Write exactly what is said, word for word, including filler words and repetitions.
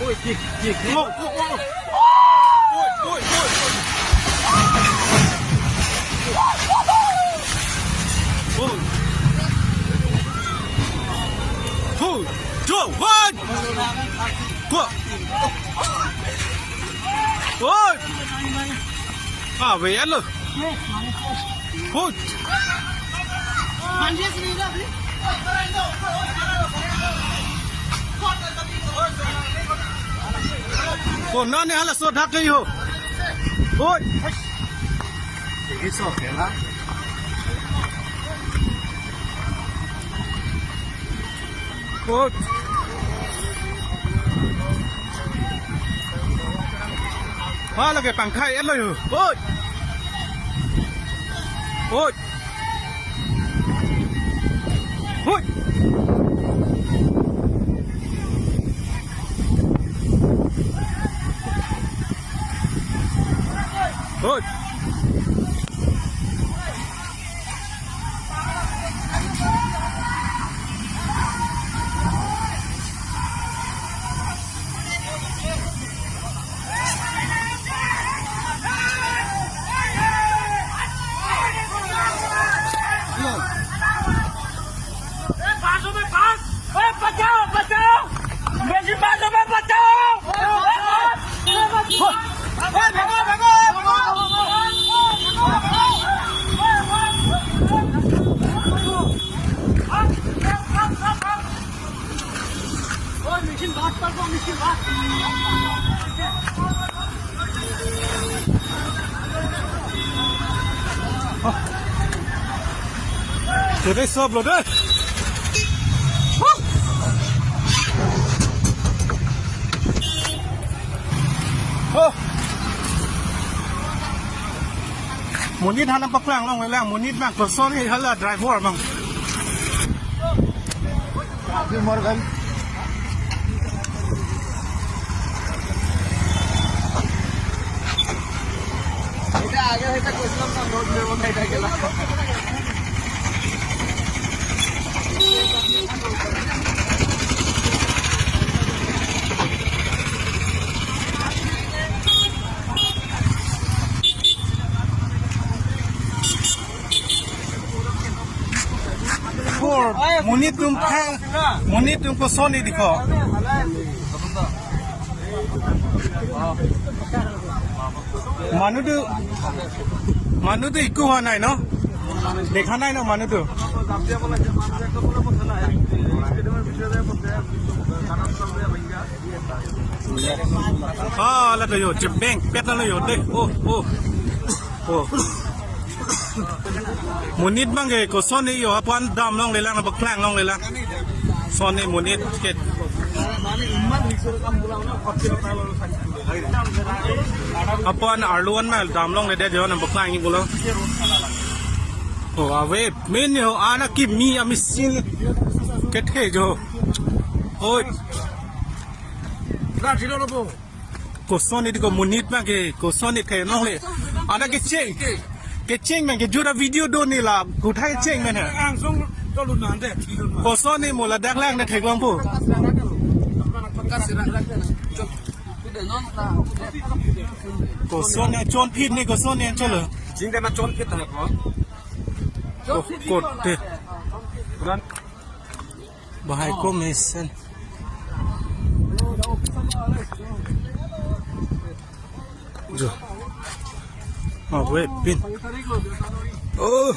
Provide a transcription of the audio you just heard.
Oi, dik, dik, dik. Oh, oh, oh. Oi, oi, oi, oi. Oi. Oi. Two, one. Go. Oi. Ah, ave alo. Oi. Konane halaso adak ke ho. Oi. Ini so kena. Oi. Hala ke pangkhai elo ho. Oi. Oi. Oi. Oi. Lo dei, sob lo dei. Oh. Monit ha nangpaklang longlelang, monit abang kosonsi hala driver abang. Morgan. Por, monit atum kha, monit atum kosonsi diko. Manu tu, manu tu iku ha nai no? Dekha nai no manu tu. Ah, la to yo, chepeng, pet la yo, dei. Oh, oh. Oh. Monit abang ke kosonsi yo, aphan dam longlelang, nangpaklang longlelang. Kosonsi monit ke. Aphan arlo an ma dam longle det yo, nangpaklangji pulo. Oh, ave, main yo, ana kimi a machine kethe jo. Oi. Ra, thilo lo bo. Kosonsi diko monit abang ke, kosonsi the longle. Ana kecheng. Kecheng abang ke jura video do neli la, kotha kecheng amen he. Angsong tolu nande, thilo na. Kosonsi mo ladak lang ne theklong po. Kosonsi chonphit ne, kosonsi cholo. Jingde ma chonphit ta ko. Oh, kote. Bahai ko mesen. Jo. Oh, wait, pin. Oh.